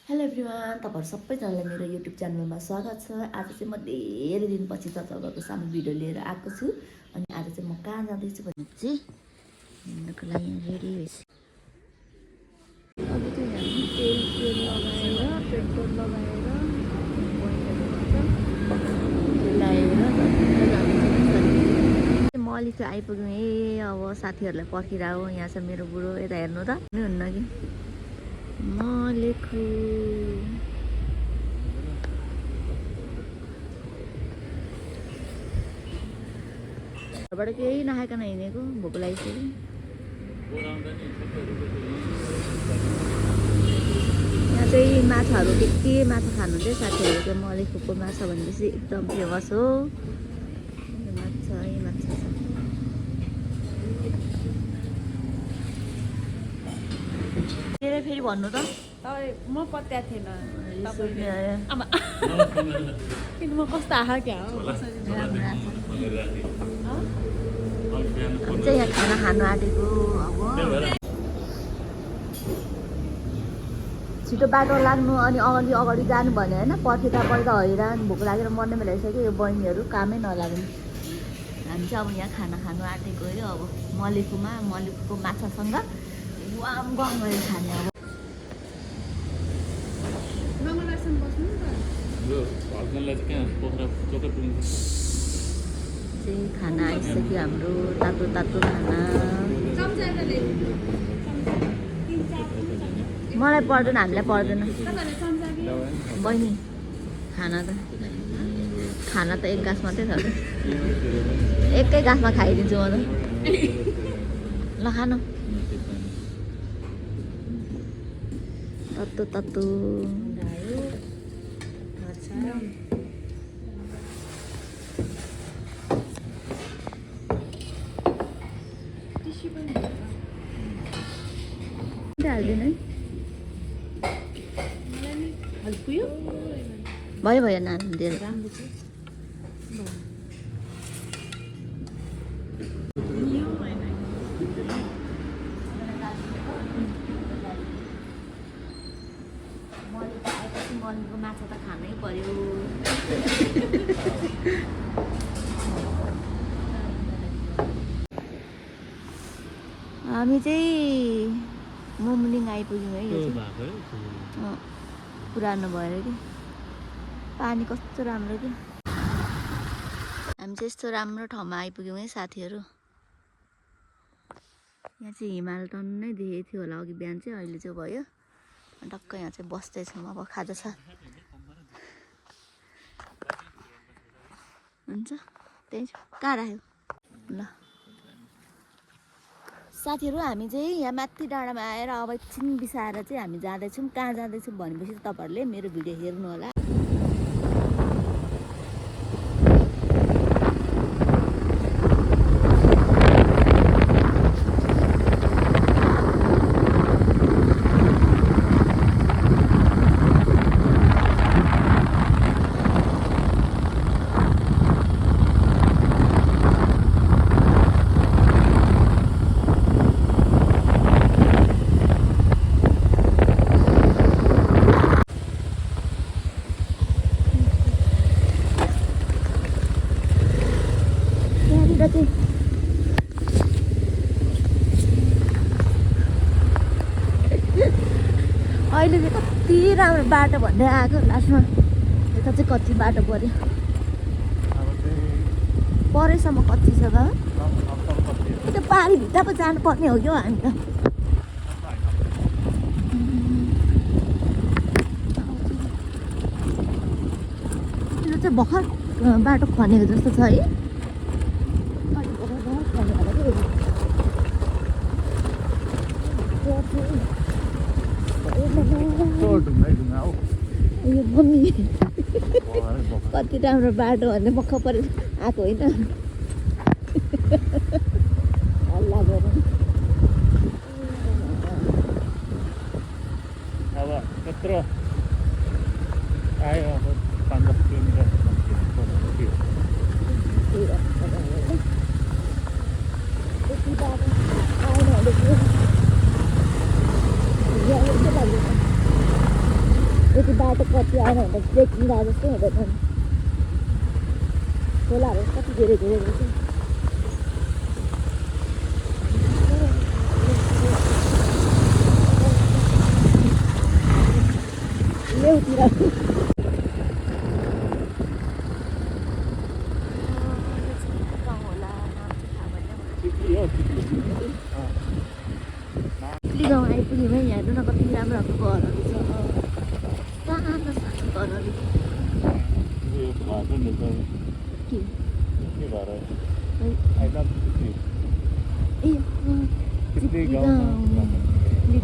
Hello everyone, तपाईँहरू सबैजनालाई मेरो युट्युब च्यानलमा स्वागत छ। आज चाहिँ म धेरै दिनपछि तपाईँहरूको सामु भिडियो लिएर आएको छु। अनि आज चाहिँ म कहाँ जाँदैछु भने चाहिँ हिँड्नको लागि रेडी भइसक्यो। अब चाहिँ हामी तेल लगाएर पेट्रोल लगाएर म अलि चाहिँ आइपुग्यौँ। अब साथीहरूलाई पर्खिरहेको। यहाँ छ मेरो बुढो, यता हेर्नु त हुन्न कि मलेखु घरबाट केही नखाइकन हिँडेको, भोक लागिसक्यो। यहाँ चाहिँ माछाहरू के माछा खानुहुन्थ्यो साथीहरू। चाहिँ मलेखुको माछा भनेपछि एकदम फेमस हो। माछा छ फेरि भन्नु त म पत्या थिएन किन म कस्तो आहा क्या हो। चाहिँ यहाँ खाना खानु आँटेको। अब छिटो बाटो लाग्नु अनि अगाडि जानु भन्यो होइन। पर्खिँदा हैरान, भोक लागेर मर्ने बेला भइसक्यो। यो बहिनीहरू कामै नलाग्ने। हामी चाहिँ अब यहाँ खाना खानु आँटेको हो। अब मलेखुको माछासँग वाम गम गरेर खाने। अब चाहिँ खाना आइसक्यो हाम्रो, तातो खाना। मलाई पर्दैन, हामीलाई पर्दैन बहिनी। खाना त एक गाँस मात्रै छ। एकै गाँसमा खाइदिन्छु म त। ल खानु तत्तो हाल्दैन है। भयो नानी दिएर मलेको माछा त खानै पर्यो। हामी चाहिँ मोमलिङ आइपुग्यौँ है। यो चाहिँ पुरानो भएर कि पानी कस्तो राम्रो कि। हामी चाहिँ यस्तो राम्रो ठाउँमा आइपुग्यौँ है साथीहरू। यहाँ चाहिँ हिमाल टन्नै देखेको थियो होला अघि बिहान चाहिँ, अहिले चाहिँ भयो। टक्क यहाँ चाहिँ बस्दैछौँ। अब खाजा छ हुन्छ त्यही कहाँ राख्यो ल साथीहरू। हामी चाहिँ यहाँ माथि डाँडामा आएर अब एकछिन बिसाएर चाहिँ हामी जाँदैछौँ। कहाँ जाँदैछौँ भनेपछि तपाईँहरूले मेरो भिडियो हेर्नु होला। अहिले चाहिँ कति राम्रो बाटो भन्दै आएको। लास्टमा यता चाहिँ कच्ची बाटो पऱ्यो। परेसम्म कच्ची छ बाबा। त्यो पारीभित्र पो जानुपर्ने हो कि हो हामी त। त्यो चाहिँ भर्खर बाटो खनेको जस्तो छ है। यो मम्मी कति राम्रो बाटो भन्ने मक्ख परेर आएको होइन। हल्ला गरौँ अब यत्रो आयो। अब 5-10 किलोमिटर आउनु यति बाटो कति आएन भने त देखिँदा जस्तो हुँदैन खोलाहरू कति धेरै धेरै रहेछ लेउतिर चिप्ली गाउँ आइपुग्यौँ है यहाँ हेर्नु न कति राम्रो राम्रो घरहरू छ सानो सानो घरहरू के ए चिप्ली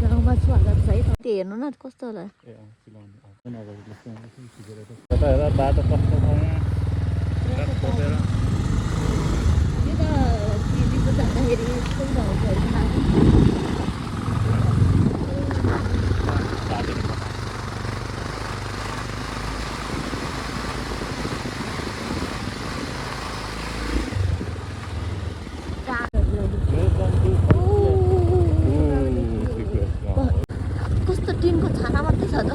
गाउँमा छु होला छ है त्यो हेर्नु न कस्तो होला बाटो कस्तो छ यहाँ खोपेर यो त दिदीको जाँदाखेरि यस्तो गाउँहरू कस्तो टिनको छाना मात्रै छ त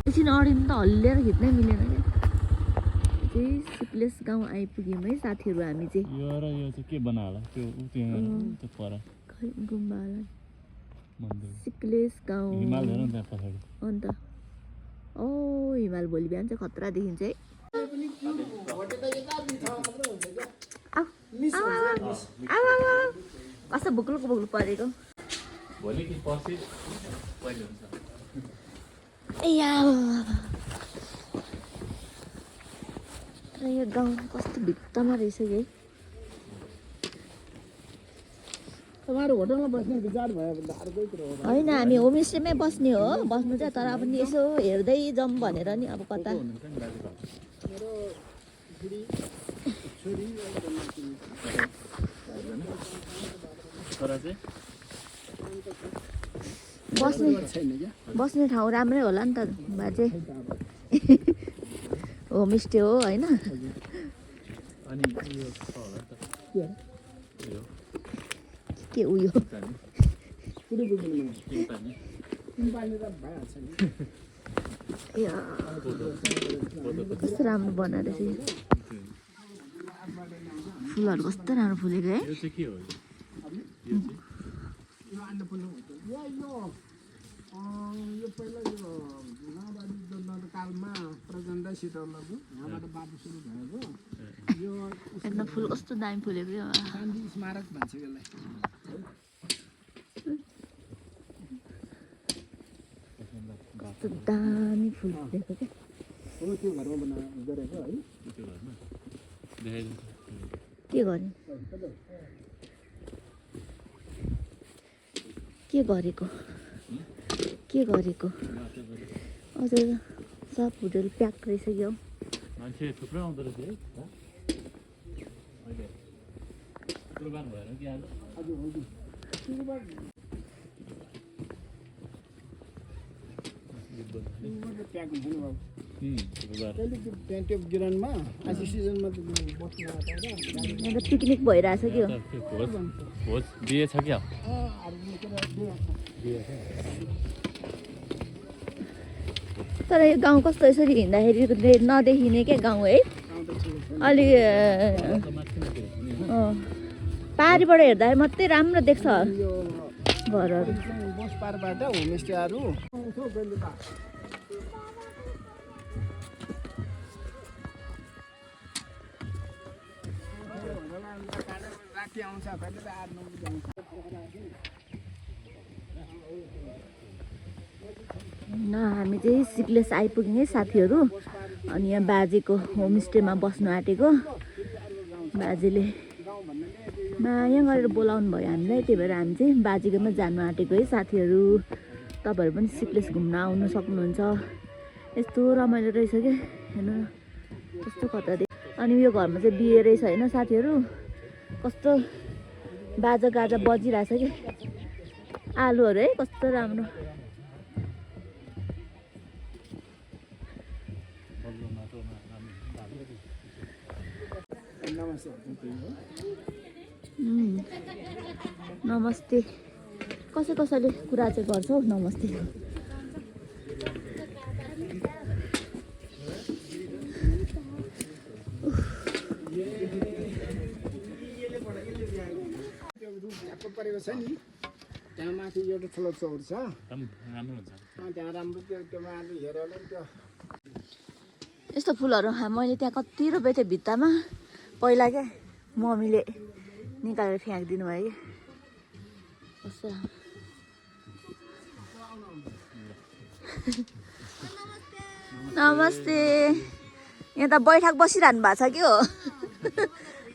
एकछिन अडिनु त हल्लिएर खिच्नै मिलेन क्या चाहिँ सिप्लेस गाउँ आइपुग्यौँ है साथीहरू हामी चाहिँ यो र यो चाहिँ के बना होला त्यो त्यो पर खै गुम्बा होला मन्दिर सिप्लेस गाउँ हिमाल हेर न त्यहाँ पछाडि अन्त ओ हिमाल भोलि बिहान चाहिँ खतरा देखिन्छ है कस्तो भुक्लुक भुक्लु परेको भोलि कि पर्सि पहिले हुन्छ ए यो गाउँ कस्तो भित्तामा रहेछ कि तपाईँहरू होटलमा बस्ने विचार भयो भने त अर्कै कुरो हो होइन हामी होमस्टेमै बस्ने हो बस्नु चाहिँ तर पनि यसो हेर्दै जाउँ भनेर नि अब कता मेरो बुढी छोरी छोरा चाहिँ बस्ने ठाउँ राम्रै होला नि त बाजे होमस्टे हो होइन अनि यो छ होला त के यो के उयो कुनै बुझ्दैन किनभने पानी त भइहाल्छ नि ए कस्तो राम्रो बनाएर चाहिँ फुलहरू कस्तो राम्रो फुलेको है यो चाहिँ के हो यो यो अन्नपूर्ण होटल यो पहिला यो माओवादी जनता कालमा प्रचण्ड सिटौलाको यहाँबाट बाटो सुरु भएको यो हेर्न फुल कस्तो दामी फुलेको यो गान्धी स्मारक भन्छ यसलाई कस्तो दामी फुल फुलेको क्या हो त्यो घरमा गरेको है त्यो घरमा देखाइदिन्छ के गर्ने के गरेको हजुर सब होटल प्याक रहिसक्यो मान्छे थुप्रो आउँदो रहेछ है अहिले शुक्रबार भएर कि आज हजुर हजुर सुरुबाट प्याक हुन्छ नि बाबु शुक्रबार कहिले त्यो गिरानमा आइसी सिजनमा त बस्नु आएर यहाँ त पिकनिक भइरहेछ कि भोज दिएछ क्या तर यो गाउँ कस्तो यसरी हिँड्दाखेरि नदेखिने क्या गाउँ है अलि पारिबाट हेर्दाखेरि मात्रै राम्रो देख्छ घरहरू बस पारबाट होमस्टेहरू राति आउँछ कहिले त 8-9 बजी आउँछ हामी चाहिँ सिप्लेस आइपुग्यौँ है साथीहरू अनि यहाँ बाजेको होमस्टेमा बस्नु आँटेको बाजेले माया गरेर बोलाउनु भयो हामीलाई त्यही भएर हामी चाहिँ बाजेकोमा जानु आँटेको है साथीहरू तपाईँहरू पनि सिप्लेस घुम्न आउनु सक्नुहुन्छ यस्तो रमाइलो रहेछ क्या हेर्नु कस्तो खतरा अनि यो घरमा चाहिँ बिहे रहेछ होइन साथीहरू कस्तो बाजा गाजा बजिरहेछ कि आलुहरू है कस्तो राम्रो नमस्ते कसैले कुरा चाहिँ गर्छ हौ नमस्ते गरेको छ नि त्यहाँ माथि एउटा ठुलो चौर छ राम्रो हुन्छ त्यहाँ राम्रो त्यो माथि हेरेर त्यो यस्तो फुलहरू मैले त्यहाँ कति रोपेको थिएँ भित्तामा पहिला क्या मम्मीले निकालेर फ्याँकिदिनु भयो कि कस्तो नमस्ते यहाँ त बैठक बसिरहनु भएको छ कि हो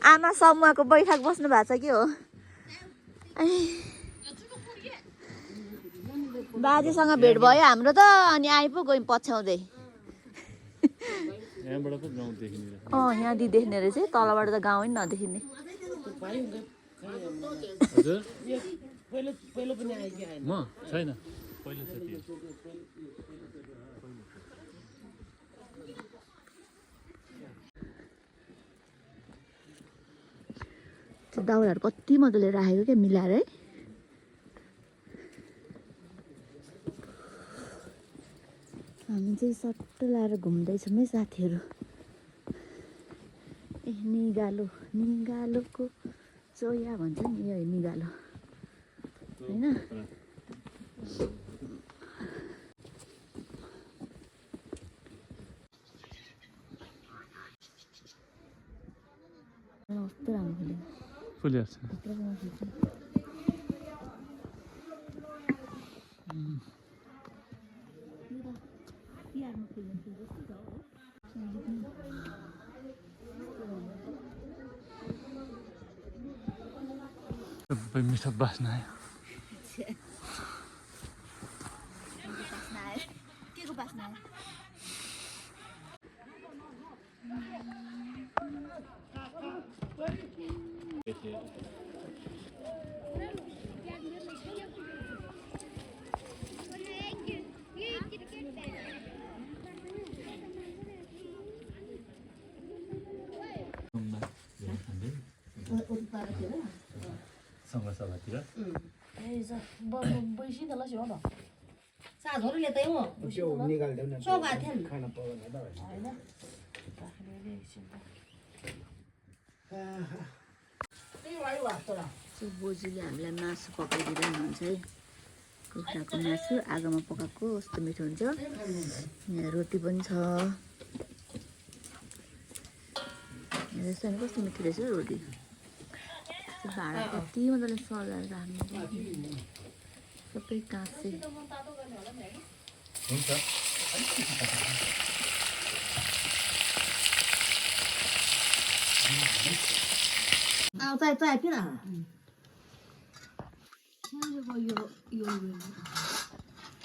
आमा समूहको बैठक बस्नु भएको छ कि हो बाजेसँग भेट भयो हाम्रो त अनि आइपो गयौँ पछ्याउँदै यहाँबाट त गाउँ देखिने यहाँदेखि देख्ने रहेछ तलबाट त गाउँ नै नदेखिने हजुर म छैन पहिलो छ त्यो दाउराहरू कति मजाले राखेको क्या मिलाएर है हामी चाहिँ सट्ट लाएर घुम्दैछौँ है साथीहरू ए निगालो निगालोको चोया भन्छ नि यो निगालो होइन कस्तो राम्रो फुलिहाल्छ सबै मिठो बास्ना आयो के को बास्ना आयो समस्यातिर त्यो निकाल्दैन खाना पाउँदैन बोजूले हामीलाई मासु पकाइदिँदै हुनुहुन्छ है कुखुराको मासु आगोमा पकाएको कस्तो मिठो हुन्छ यहाँ रोटी पनि छ जस्तो कस्तो मिठो रहेछ रोटी भाँडा कति मजाले सजाएर राख्नु सबै काँचे हुन्छ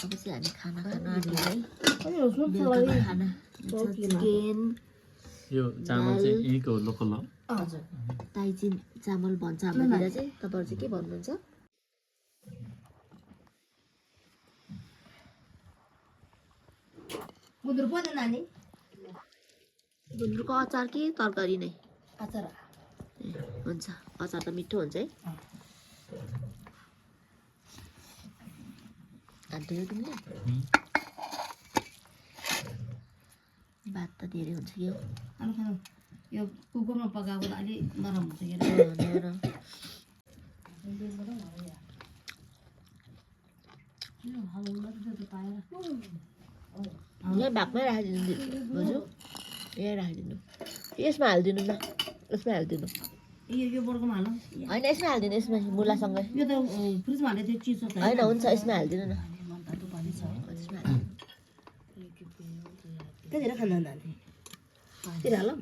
अब चाहिँ हामी खाना खान आँट्यौँ है बेलुकाको खाना चिकन यो चामल चाहिँ यहीँको लोकल हो हजुर ताइचिन चामल भन्छ हाम्रोतिर चाहिँ तपाईँहरू चाहिँ के भन्नुहुन्छ गुन्द्रुकको अचार कि तरकारी नै अचार हुन्छ अचार त मिठो हुन्छ है हान्थ्यो तिमीले भात त धेरै हुन्छ कि यो कुकुरमा पकाएको त अलिक नरम हुन्छ कि नरम यहाँ भागमै राखिदिनु बोजू यहाँ राखिदिनु यसमा हालिदिनु न यसमा हालिदिनु यो बर्कोमा हाल्नु होइन यसमा हालिदिनु यसमा मुलासँगै यो त फ्रिजमा हाल्ने त्यो चिसो होइन हुन्छ यसमा हालिदिनु न धेरै खाना नानी त्यो हालौँ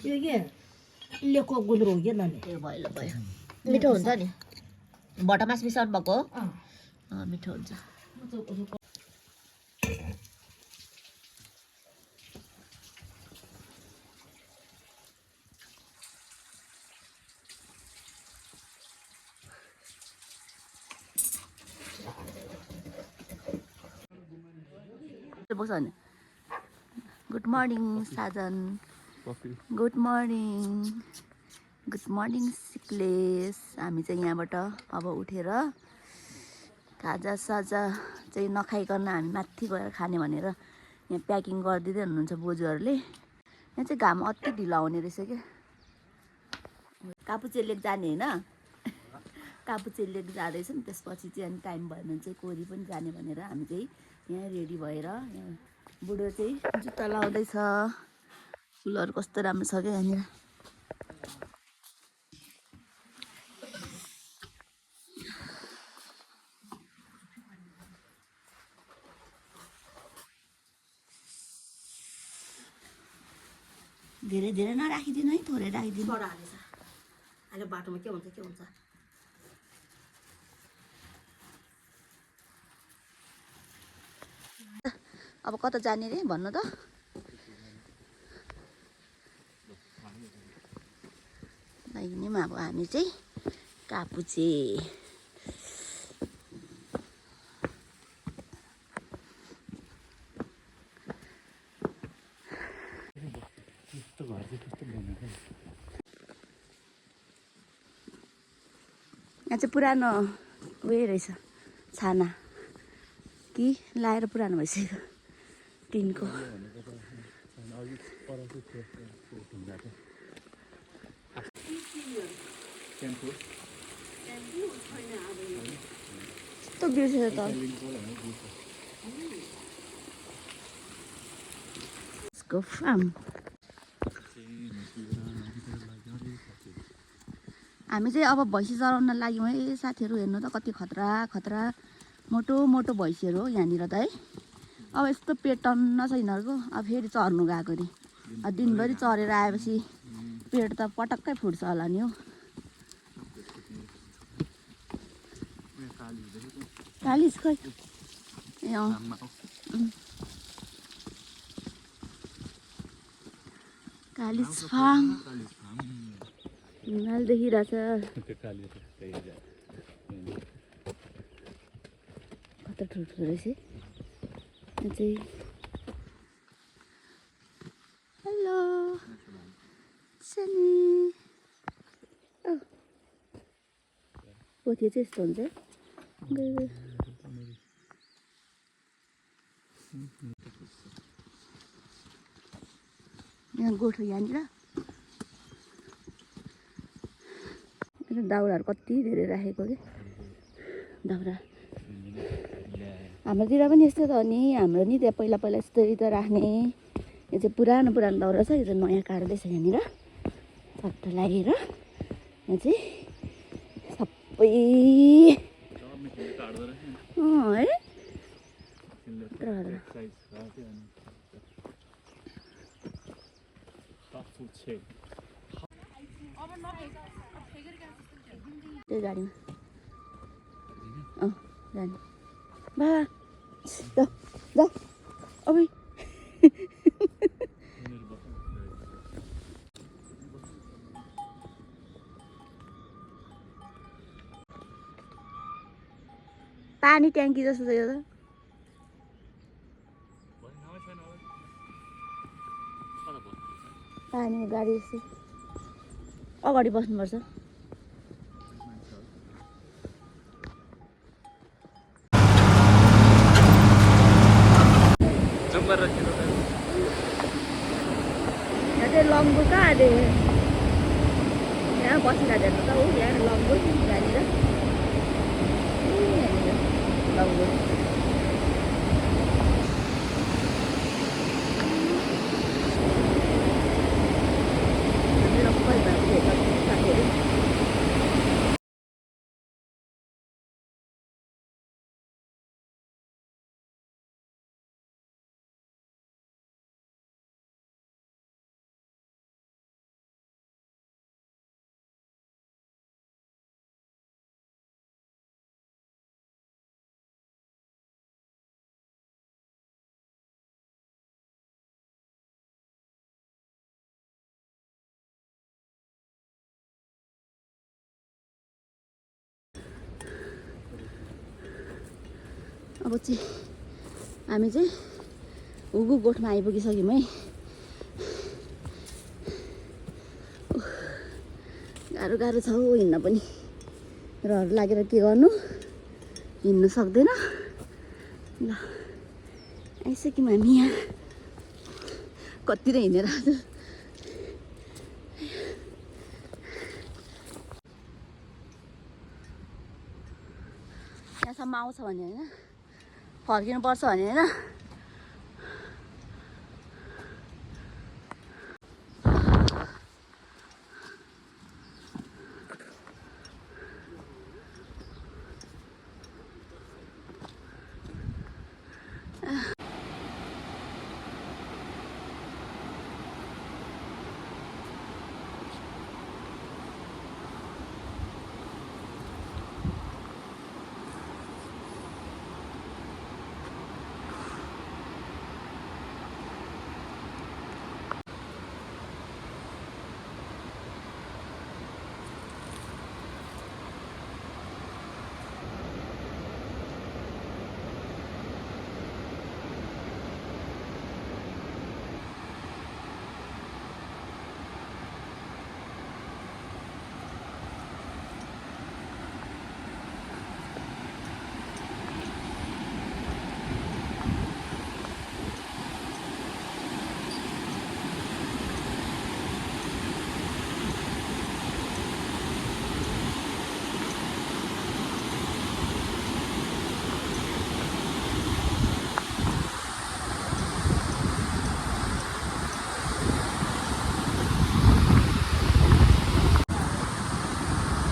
यो के लेको गुन्द्रुक हो क्या नानी त्यो भयो ल भयो मिठो हुन्छ नि भटमास मिसाउनु भएको हो मिठो हुन्छ बस्छ नि गुड मर्निङ साजन गुड मर्निङ सिक्लेस हामी चाहिँ यहाँबाट अब उठेर खाजासाजा चाहिँ नखाइकन हामी माथि गएर खाने भनेर यहाँ प्याकिङ गरिदिँदै हुनुहुन्छ बोजूहरूले यहाँ चाहिँ घाम अति ढिलो आउने रहेछ क्या कापुचे लेक जाने होइन कापुचे लेक जाँदैछौँ। त्यसपछि चाहिँ अनि टाइम भयो भने चाहिँ कोरी पनि जाने भनेर हामी चाहिँ यहाँ रेडी भएर यहाँ बुढो चाहिँ जुत्ता लाउँदैछ। फुलहरू कस्तो राम्रो छ क्या यहाँनिर। धेरै धेरै नराखिदिनु है, थोरै राखिदिनु। बडा हालेछ अहिले बाटोमा के हुन्छ अब कता जाने रे भन्नु त। लागिने अब हामी चाहिँ कापुचे यहाँ चाहिँ पुरानो उयो रहेछ छाना कि लाएर पुरानो भइसक्यो टिनको। कस्तो बिर्सेछ त यसको फार्म। हामी चाहिँ अब भैँसी चराउन लाग्यौँ है साथीहरू। हेर्नु त कति खतरा खतरा मोटो मोटो भैँसीहरू हो यहाँनिर त है। अब यस्तो पेट टन्न छ यिनीहरूको। अब फेरि चर्नु गएको अरे। अब दिनभरि चरेर आएपछि पेट त पटक्कै फुट्छ होला नि हौ। कालिज खै ए अँ कालिज फार्म हिमाल देखिरहेछ। कता ठुल्ठुलो रहेछ यहाँ चाहिँ। हेलो सनी पोथी चाहिँ यस्तो हुन्छ। यहाँ गोठो यहाँनिर दाउराहरू कति धेरै राखेको कि दाउरा। हाम्रोतिर पनि यस्तै त नि। हाम्रो नि त्यहाँ पहिला पहिला यस्तै त राख्ने। यो चाहिँ पुरानो पुरानो दाउरा छ। यो चाहिँ नयाँ काट्दैछ यहाँनिर चट्ट लागेर। यहाँ चाहिँ सबै है त्यही गाडीमा जाने बा जा जा अब पानी ट्याङ्की जस्तो छ यो त। पानी गाडी जस्तै अगाडि बस्नुपर्छ। यहाँ चाहिँ लङ्गु कहाँ अरे यहाँ बसिरहेको हेर्नु त हो। यहाँ लङ्गु यहाँनिर लङ्गु अब चाहिँ हामी चाहिँ हुगु गोठमा आइपुगिसक्यौँ है। गाह्रो गाह्रो छ हौ हिँड्न पनि। रहर लागेर के गर्नु हिँड्नु सक्दैन। ल आइसक्यौँ हामी यहाँ। कति र हिँडेर आज टाइममा आउँछ भने होइन फर्किनुपर्छ भने होइन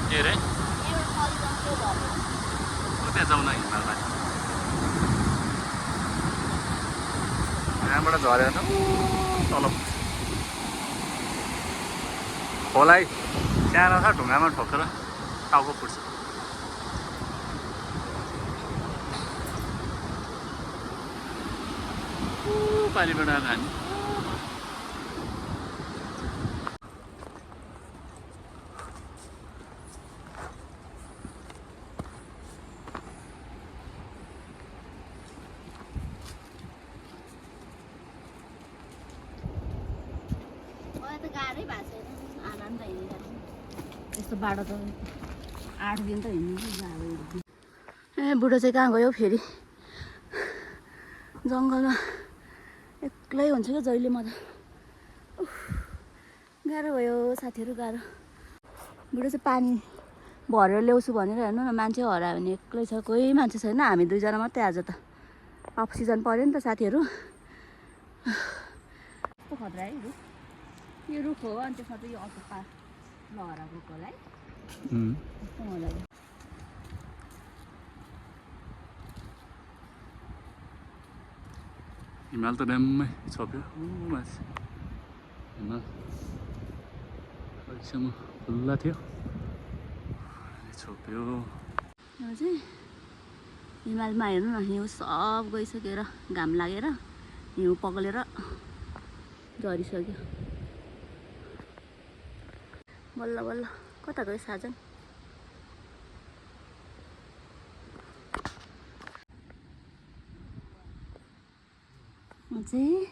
के रे उता जाउँ न हिमालमा यहाँबाट झरेर त तल खोलाइ सानो छ ढुङ्गामा ठोकेर टाउको फुट्छ पालिबाट आएर हामी गाह्रै भएको छैन आराम त हिँडिरहेको यस्तो बाटो त 8 दिन त हिँड्नु जाँदै ए बुढो चाहिँ कहाँ गयो फेरि जङ्गलमा एक्लै हुन्छ क्या जहिले म त गाह्रो भयो साथीहरू गाह्रो बुढो चाहिँ पानी भरेर ल्याउँछु भनेर हेर्नु न मान्छे हरायो भने एक्लै छ कोही मान्छे छैन हामी दुईजना मात्रै आज त अफ सिजन पऱ्यो नि त साथीहरू कस्तो खतरा है रुख यो रुख हो अनि त्यसमा चाहिँ यो अर्को लहरा रुख होला है कस्तो मजाले हिमाल त ड्याममै छोप्यो माथि हिमाल अहिलेसम्म खुल्ला थियो छोप्यो यो चाहिँ हिमालमा हेर्नु न हिउँ सब गइसकेर घाम लागेर हिउँ पग्लेर झरिसक्यो बल्ल बल्ल कता गयो साजन चाहिँ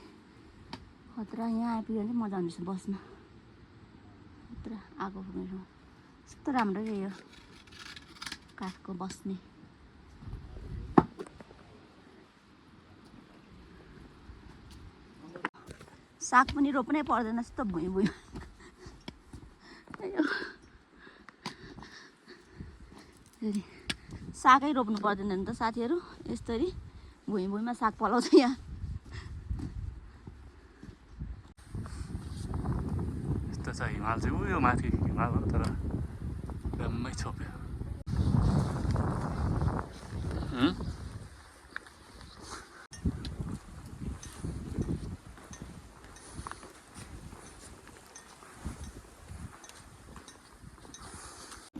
खतरा यहाँ आइपुग्यो भने चाहिँ मजा आउँदैछ बस्न खतरा आगो फुक्ने कस्तो राम्रो क्या यो काठको बस्ने साग पनि रोप्नै पर्दैन जस्तो भुइँ भुइँ सागै रोप्नु पर्दैन नि त साथीहरू यसरी भुइँ भुइँमा साग पलाउँछ यहाँ यस्तो छ हिमाल चाहिँ उयो माथि हिमाल हो तर ड्याममै छोप्यो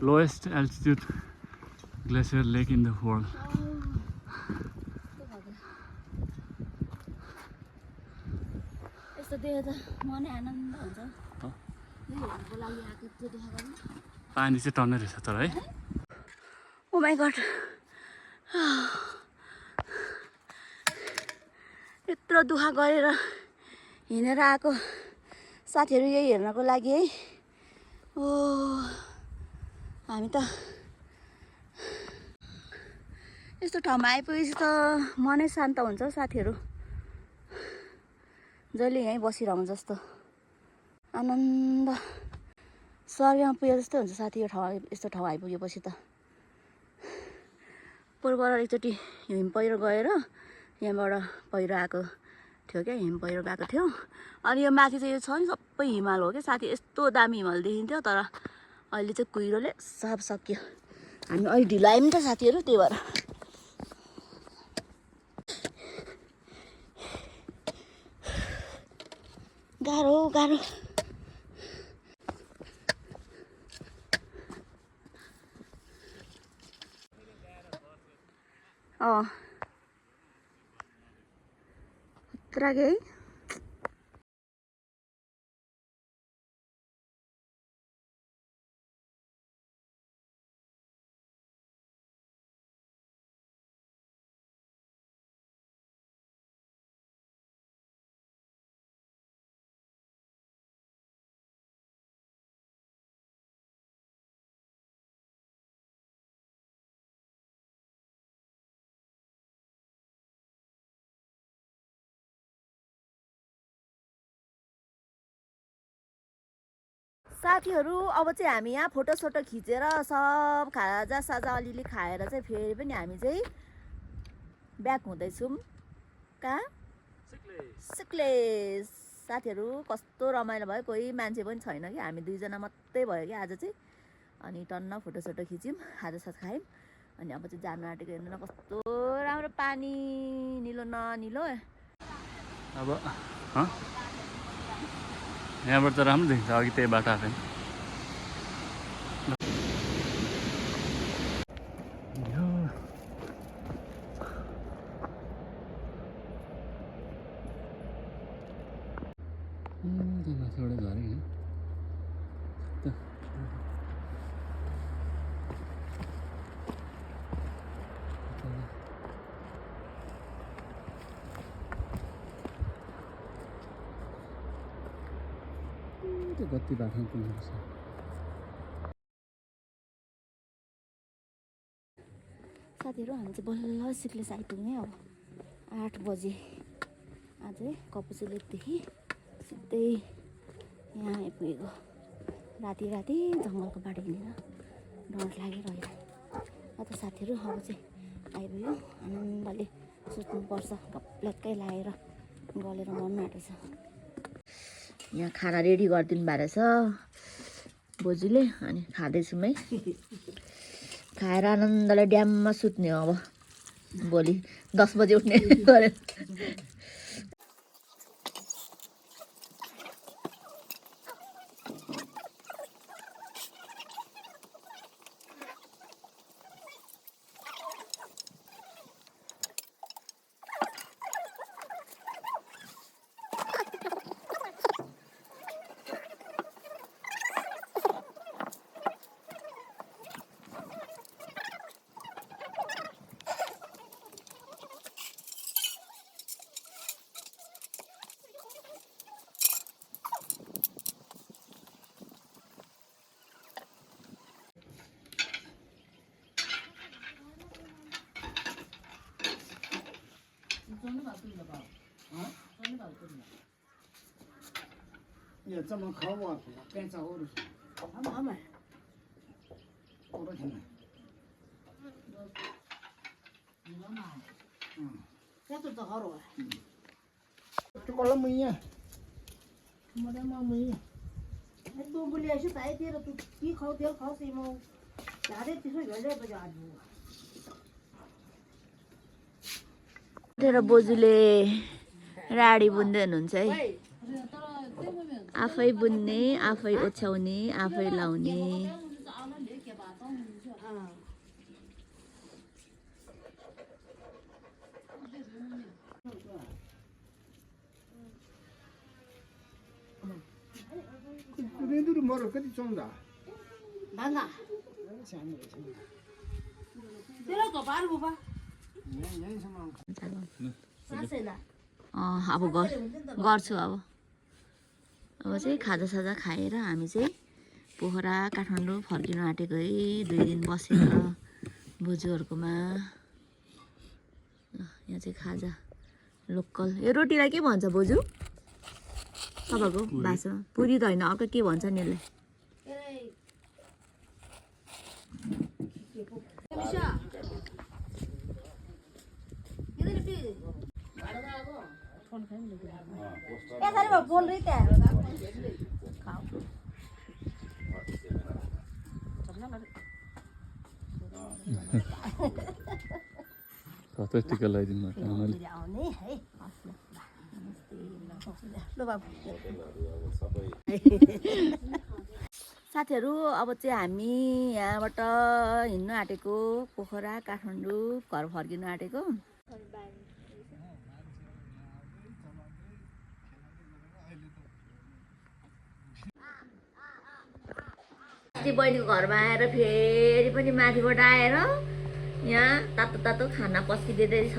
lowest altitude glacier lake in the world. यस्तो देख्दा मनै आनन्द हुन्छ यो हेर्नुको लागि आएको त्यो देखाएको पानी चाहिँ टन्नै रहेछ तर है ओ माई गड यत्रो दुःख गरेर हिँडेर आएको साथीहरू यही हेर्नको लागि है ओ हामी त यस्तो ठाउँमा आइपुगेपछि त मनै शान्त हुन्छ साथीहरू जहिले यहीँ बसिरहँ जस्तो आनन्द स्वर्गमा पुगे जस्तो हुन्छ साथी यो ठाउँ यस्तो ठाउँ आइपुगेपछि त उपरबाट एकचोटि हिम पहिरो गएर यहाँबाट पहिरो आएको थियो क्या, हिम पहिरो गएको थियो। अनि यो माथि चाहिँ यो छ नि सबै हिमाल हो क्या साथी, यस्तो दामी हिमाल देखिन्थ्यो। तर अहिले चाहिँ कुहिरोले सब सक्यो। हामी अहिले ढिलो आयौँ नि त साथीहरू, त्यही भएर। गाह्रो गाह्रो। खतरा के है। साथीहरू अब चाहिँ हामी यहाँ फोटोसोटो खिचेर सब खाजा साजा अलिअलि खाएर चाहिँ फेरि पनि हामी चाहिँ ब्याक हुँदैछौँ कहाँ, सिक्लेस। साथीहरू कस्तो रमाइलो भयो, कोही मान्छे पनि छैन कि, हामी दुईजना मात्रै भयो कि आज चाहिँ। अनि टन्न फोटोसोटो खिच्यौँ, खाजासाज खायौँ। अनि अब चाहिँ जानु आँटेको हेर्नु न कस्तो राम्रो पानी, निलो न निलो। अब यहाँबाट त राम्रो देखिन्छ, अघि त्यही बाटो आएको माथिबाट झरेँ त्यो कति बाटो पुग्नुपर्छ। साथीहरू हामी चाहिँ बल्ल सिक्लेस आइपुग्ने अब 8 बजे। आज कपुसे लेकदेखि सिधै यहाँ आइपुगेको। राति राति जङ्गलको बाटो हिँडेर डर लागिरहेको। अन्त साथीहरू अब चाहिँ आइपुग्यो, आनन्दले सुत्नुपर्छ, गप्लक्कै लगाएर गलेर मन आँटेछ। यहाँ खाना रेडी गरिदिनु भएको रहेछ बोजूले, अनि खाँदैछौँ है। खाएर आनन्दले ड्याममा सुत्ने हो अब, भोलि 10 बजे उठ्ने गऱ्यो।也这么烤我，该找我的时候，好买，多少钱买？这都好了。这个那么样，没得嘛没样。那都不联系在一起了，都一考点考谁么？家里就是原来不家住。तेरो बोजूले राडी बुन्दै हुनुहुन्छ है। आफै बुन्ने, आफै ओछ्याउने, आफै लाउने। रेन्दुर मरो कति चौँदा भाङ्गा सानो तेरो कपाल बुबा यहीँसम्म अब गर्छु अब चाहिँ खाजा साजा खाएर हामी चाहिँ पोखरा काठमाडौँ फर्किनु आँटेको है। 2 दिन बसेर बोजूहरूकोमा। यहाँ चाहिँ खाजा लोकल। यो रोटीलाई के भन्छ बोजू तपाईँको भाषामा? पुरी त होइन, अर्को के भन्छ नि यसलाई? सारे बोल रही थी सबै टिका लगाइदिनु भएको आमाले आउने है ल बाबु साथीहरू अब चाहिँ हामी यहाँबाट हिँड्नु आँटेको पोखरा काठमाडौँ घर फर्किनु आँटेको बहिनीको घरमा आएर फेरि पनि माथिबाट आएर यहाँ तातो तातो खाना पस्किँदैछ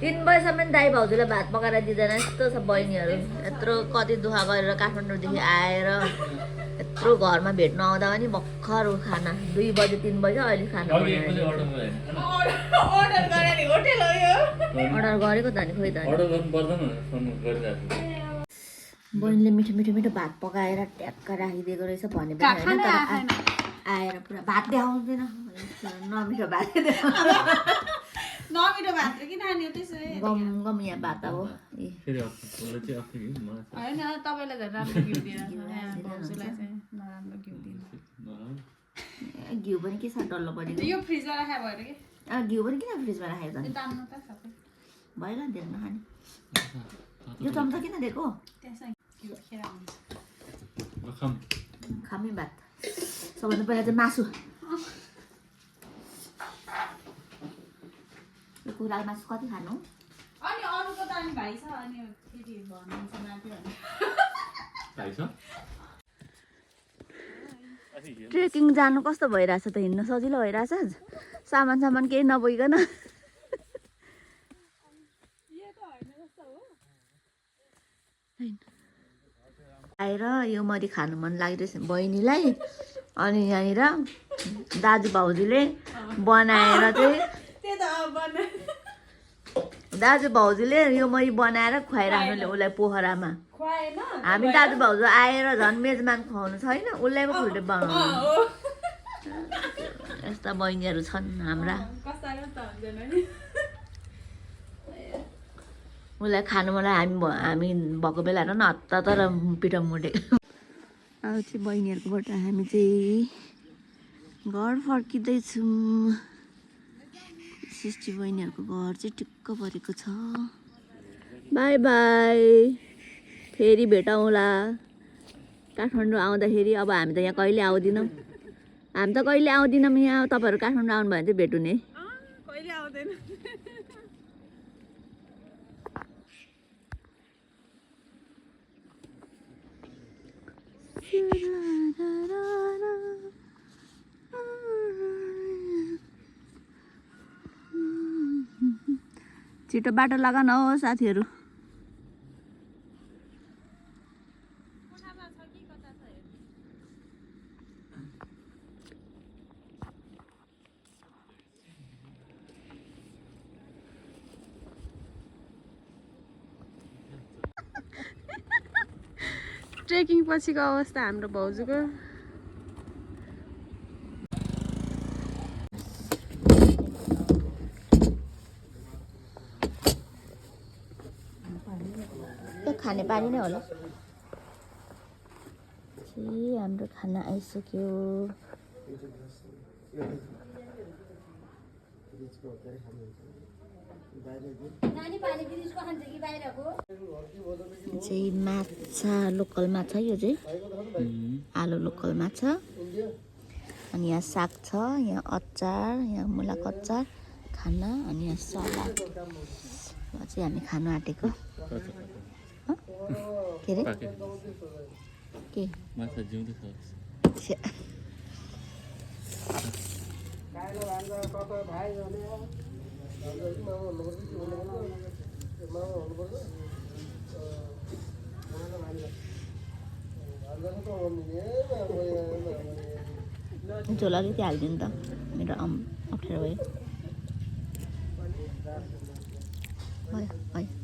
3 बजीसम्म दाइ भाउजूलाई भात पकाएर दिँदैन यस्तो छ बहिनीहरू यत्रो कति दुःख गरेर काठमाडौँदेखि आएर यत्रो घरमा भेट्न आउँदा पनि भर्खर खाना 2 बजे 3 बजे अहिले खाना अर्डर गरेको त नि खोइ त बहिनीले मिठो मिठो मिठो भात पकाएर ट्याक्क राखिदिएको रहेछ भने पनि होइन तर आएर पुरा भात देखाउँदैन नमिठो भात नमिठो भात किन हान्यो त्यसरी गम गम यहाँ भात हो होइन तपाईँलाई झन् राम्रो घिउ दिएर भाउजूलाई चाहिँ नराम्रो घिउ दिनु घिउ पनि के छ डल्लो परेको यो फ्रिजमा राखे भएर कि घिउ पनि किन फ्रिजमा राखेको त तान्नु त सबै भइला दिएर नखाने यो चम्चा किन दिएको त्यसै घिउ खेर हुन्छ खामी भात सबभन्दा पहिला चाहिँ मासु यो कुखुराको मासु कति खानु अनि अरूको त अनि भाइ छ अनि फेरि भन्नुहुन्छ माथि ट्रेकिङ जानु कस्तो भइरहेछ त हिँड्नु सजिलो भइरहेछ सामान केही नबोइकन आएर यो मरि खानु मन लागिरहेछ बहिनीलाई अनि यहाँनिर दाजु भाउजूले बनाएर चाहिँ दाजु भाउजूले यो मरि बनाएर खुवाइराख्नुले उसलाई पोखरामा हामी दाजु भाउजू आएर झन् मेजमान खुवाउनु छैन उसलाई पो फुल्टे बनाउनु यस्ता बहिनीहरू छन् हाम्रा उसलाई खानु मलाई हामी भएको बेला हेर न हत्ता तर पिठो मुडे अब चाहिँ बहिनीहरूकोबाट हामी चाहिँ घर फर्किँदैछौँ सृष्टि बहिनीहरूको घर चाहिँ टिक्क परेको छ बाई बाई फेरि भेटौँला काठमाडौँ आउँदाखेरि अब हामी त यहाँ कहिले आउँदैनौँ हामी त कहिले आउँदैनौँ यहाँ तपाईँहरू काठमाडौँ आउनु भयो भने चाहिँ भेटौँ नि कहिले आउँदैन छिटो बाटो लगान हो साथीहरू ट्रेकिङ पछिको अवस्था हाम्रो भाउजूको खाने पानी नै होला हाम्रो खाना आइसक्यो चाहिँ माछा लोकल माछा यो चाहिँ आलु लोकल माछा अनि यहाँ साग छ यहाँ अचार यहाँ मुलाको अचार खाना अनि यहाँ सलाद चाहिँ हामी खानु आँटेको के अरे के माछा जिउँदै छ झोला अलिकति हालिदिनु त मेरो अप्ठ्यारो भयो भयो